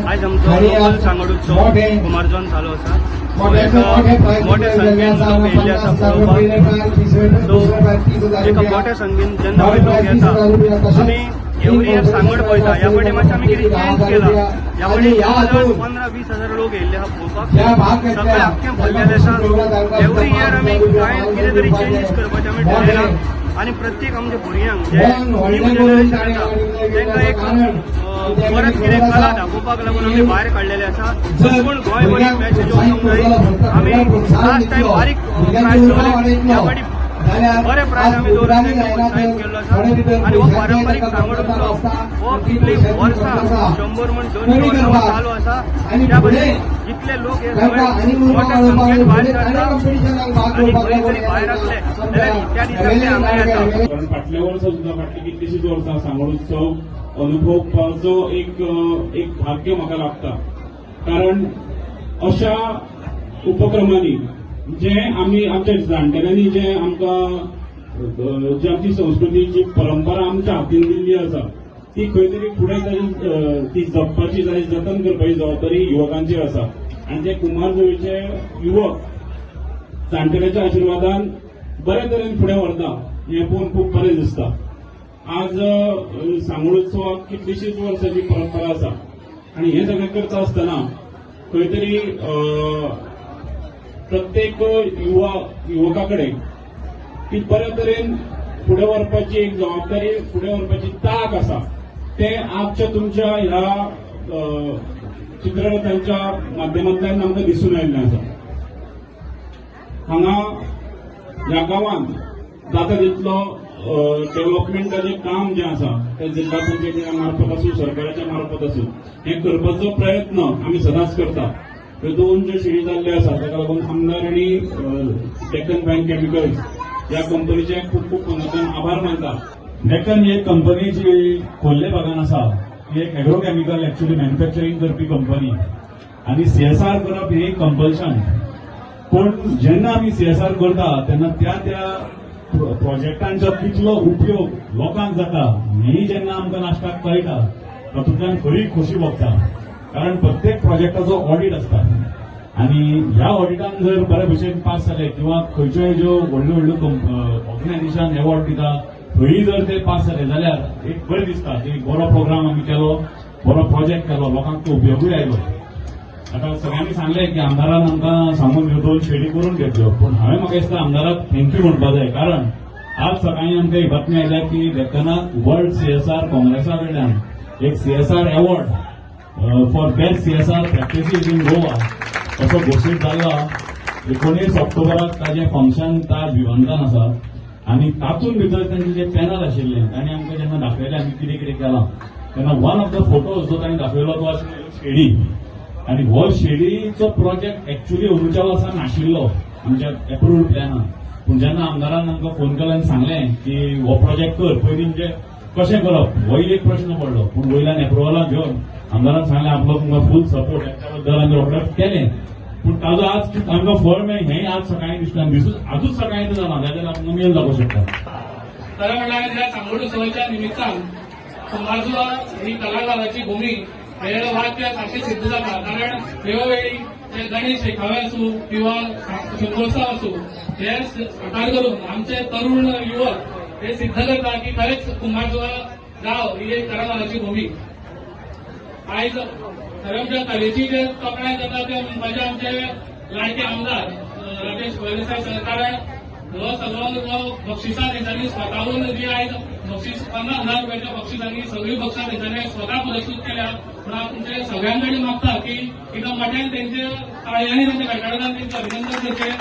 आयज आमचो लोकल सांगड उत्सव कुमारजुवान चालू आसा. सो एका मोठ्या संख्येन लोक येयल्ले आसा पळोवपाक. सो एका मोठ्या संख्येन जेन्ना पळय लोक येता, आमी एवरी इयर सांगड पळयता. ह्या फावटी मातशें आमी कितें चेंज केला. ह्या फावटी जवळ 15-20 हजार लोक येयल्ले आसा पळोवपाक. सगळें आख्खें भरलेलें आसा. एवरी इयर आमी कांय कितें तरी चेंजीस करपाचें आमी ठरयलां आनी प्रत्येक आमच्या भुरग्यांक, जे न्यू जनरेशन येता, तांकां एक परत कितें कला दाखोवपाक लागून आमी भायर काडलेले आसा. पूण गोंयभर एक मॅसेज वचूंक जाय. आमी लास्ट टायम बारीक प्रायज दवरले, ह्या फावटी बरे प्रायज आमी दवरून तांकां प्रोत्साहीत केल्लो आसा. आनी हो पारंपारीक सांगड उत्सव हो कितलीं वर्सां, 100 म्हण 200 वर्सां हो चालू आसा. त्या भाशेन जितले लोक हे सगळे मोठ्या संख्येन भायर सरता आनी खंय तरी भायर आसले जाल्यार त्या दिसा ते हांगा येता. कारण फाटल्या वर्सा सुद्दां, फाटली कितलीशींच वर्सां सांगोड उत्सव अनुभवपाचो एक भाग्य म्हाका लागता, कारण अशा उपक्रमांनी जे आमी आमच्या जाणटेल्यांनी जे आमकां जी आमची संस्कृतीची परंपरा आमच्या हातीन दिल्ली आसा, ती खंय तरी फुडें ताजी ती जपपाची, ताची जतन करपाची जबाबदारी युवकांचेर आसा. आनी जे कुमारजुवेचे युवक जाणटेल्याच्या आशिर्वादान बरे तरेन फुडें व्हरता, हें पळोवन खूब बरें दिसता. आज सांगोड उत्सवाक कितलीशीच वर्सांची परंपरा आसा आनी हें सगळें करता आसतना खंय तरी प्रत्येक युवका कडेन ती बऱ्या तरेन फुडें व्हरपाची एक जबाबदारी, फुडें व्हरपाची तांक आसा. ते आजच्या तुमच्या ह्या चित्ररथांच्या माध्यमांतल्यान आमकां दिसून आयिल्लें आसा. हांगा ह्या गांवांत जाता तितलो डेव्हलपमेंटाचें काम जें आसा, तें जिल्हा पंचायतीच्या मार्फत आसूं, सरकाराच्या मार्फत आसूं, हें करपाचो प्रयत्न आमी सदांच करता. ह्यो दोन ज्यो शेडी जाल्ल्यो आसा, ताका लागून आमदार आनी डेक्कन फायन केमिकल्स ह्या कंपनीचे खूब खूब मनांतल्यान आभार मानता. डेक्कन ही एक कंपनी जी खोर्ले भागान आसा. ही एक एग्रो केमिकल एक्च्युअली मॅन्युफॅक्चरींग करपी कंपनी आनी सीएसआर करप ही कंपल्शन. पूण जेन्ना आमी सीएसआर करता, तेन्ना त्या त्या प्रोजेक्टांचो कितलो उपयोग लोकांक जाता हेंय जेन्ना आमकां लास्टाक कळटा, तातूंतल्यान खरी खोशी भोगता. कारण प्रत्येक प्रोजेक्टाचो ऑडिट आसता आनी ह्या ऑडिटान जर बरे भशेन पास जाले किंवा खंयच्योय ज्यो व्हडल्यो व्हडल्यो ऑर्गनायझेशन एवॉर्ड दिता, थंय जर ते पास जाले जाल्यार एक बरें दिसता की बरो प्रोग्राम आमी केलो, बरो प्रोजेक्ट केलो, लोकांक तो उपयोगूय आयलो. आतां सगळ्यांनी सांगलें की आमदारान आमकां सांगून ह्यो दोन शेडी करून घेतल्यो, पूण हांवें म्हाका दिसता आमदाराक thank you म्हणपा जाय, कारण आज सकाळीं आमकां एक बातमी आयल्या की डेक्कनाक वर्ल्ड सीएसआर काँग्रेसा कडल्यान एक CSR award for best CSR practices in Goa असो घोशीत जाल्लो. 19 ऑक्टोबराक ताजें फंक्शन ताज विवांतान आसा. आनी तातूंत भितर तांचे जे पॅनल आशिल्लें, तांणी आमकां जेन्ना दाखयलें आमी कितें कितें केलां, तेन्ना वन ऑफ the photos जो तांणी दाखयलो तो आशिल्लो शेडी. आनी हो शेडीचो प्रोजेक्ट एक्च्युअली अंदूच्या वर्सा नाशिल्लो आमच्या एप्रुव्ड प्लॅनान. पूण जेन्ना आमदारान आमकां फोन केलो आनी सांगलें की हो प्रोजेक्ट कर, पयलीं म्हणजे कशें करप होय एक प्रश्न पडलो. पूण वयल्यान एप्रुवला घेवन आमदारान सांगलें आपलो तुमकां फूल सपोर्ट, ताच्या बद्दल आमी रोखडेंच केलें. पूण ताजो आज आमकां फळ मेळ्ळें हेंय आज सकाळीं दिसता. दिसूच आजूच सकाळीं तें जालां जाल्यार आमकां मेल जावंक शकता. खरें म्हणल्यार ह्या सांगोड उत्सवाच्या निमित्तान कुंभारजुवा ही कलाकाराची भूमी हे वाक्य सारकें सिद्ध जाता, कारण वेळोवेळी जे गणेश देखावे आसूं किंवा शिमगोत्सव आसूं, हे साकार करून आमचे तरुण युवक हे सिद्ध करता की खरेंच कुंभारजुवा गांव ही एक कलाकाराची भूमी. आयज खरें म्हणजे कलेची जे तोखणाय जाता ते म्हणपाचे आमचे लाडके आमदार राजेश फळदेसाय सर, कारण हो सगळो जो बक्षिसां तेंच्यांनी स्वताहून जी आयज बक्षीस 50,000 रुपयाच्या बक्षिसांनी सगळीं बक्षां तेंच्यांनी स्वता पुरस्कृत केल्या. पूण हांव तुमचे सगळ्यां कडेन मागता की एकदम मोठ्यान तेंचे ताळयांनी, तेंच्या कडकडान तेंचें अभिनंदन करचें.